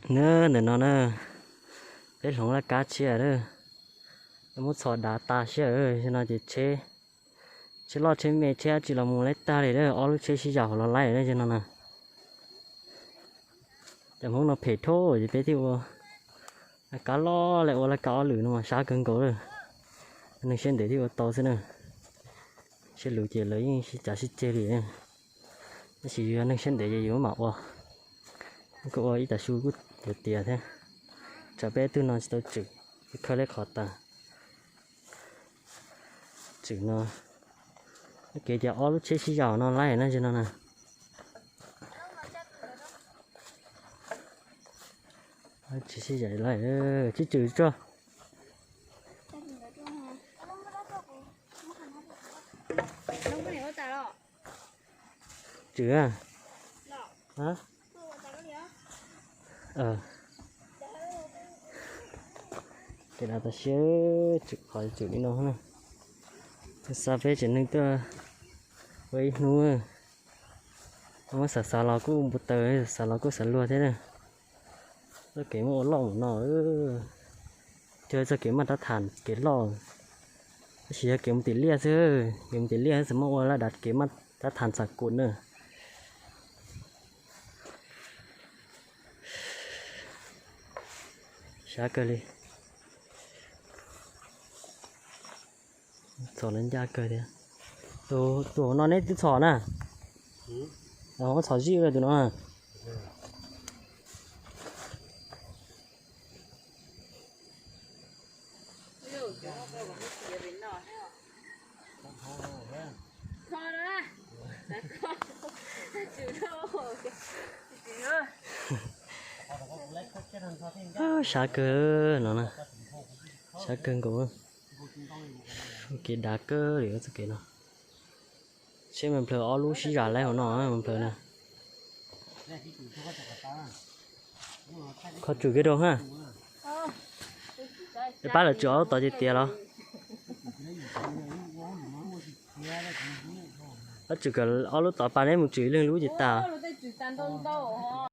Na, ntawm no na, peb hloov laj kab tshiab lawm, muab txhom dav tas siab lawm no ces tsheb, tsheb loj tsheb me tsheb dab tsi los mus laib tag li lawm, ob lub tsheb sib yaum los laib lawm no na. Cov Hmoob no phem dhau ces peb thiaj ua laj kab loj li, ua laj kab ob lwm no mas sab kawg nkaus lawm. Neeg siab ntev thiaj ua tau xwb na. Siab luv ces lawv yeej sib cav sib ceg li. Tab sis yus yog neeg siab ntev ces yus mam ua, kuj ua ib tas su kuj yuav tiav thiab. Tsam peb tug no tsis tau tswm, khawb li qhov tas. Tswm no, kev tias ob lub tsheb sib yaum no laib na, no na. Tsheb sib yaum laib, tswm tswm tsuag. Tswm a. Ces dav tas siab, tswm qhov tswm li no na. Xa peb tsev neeg tuaj ua ib hnub, muab xav xav los kuj npau taws, xav los kuj xav luag thiab na. Txoj kev muab ua loj mus no, cog txoj kev maj rab thas kev loj, tab sis yog kev mus tim liaj xwb, kev mus tim liaj xwb muab ua laj dav kev maj rab thas txam kum na. Sab kawg li. Txhom lawv ncaj kawg thiab. Tus hauv no neb twb txhom na? Muab txhom zij tus no. Sab kawg no na, sab kawg nkaus. Kev dav kawg li txoj kev no. Seb me nplawg ob lub sib zam laib hauv no me nplawg na. Kho tswm kiag rau ha. Pab lawv tswm ob lub tod tiag tiag los? Pab tswm kom ob lub tod pas neb mus tswm ib leeg lub ces tas.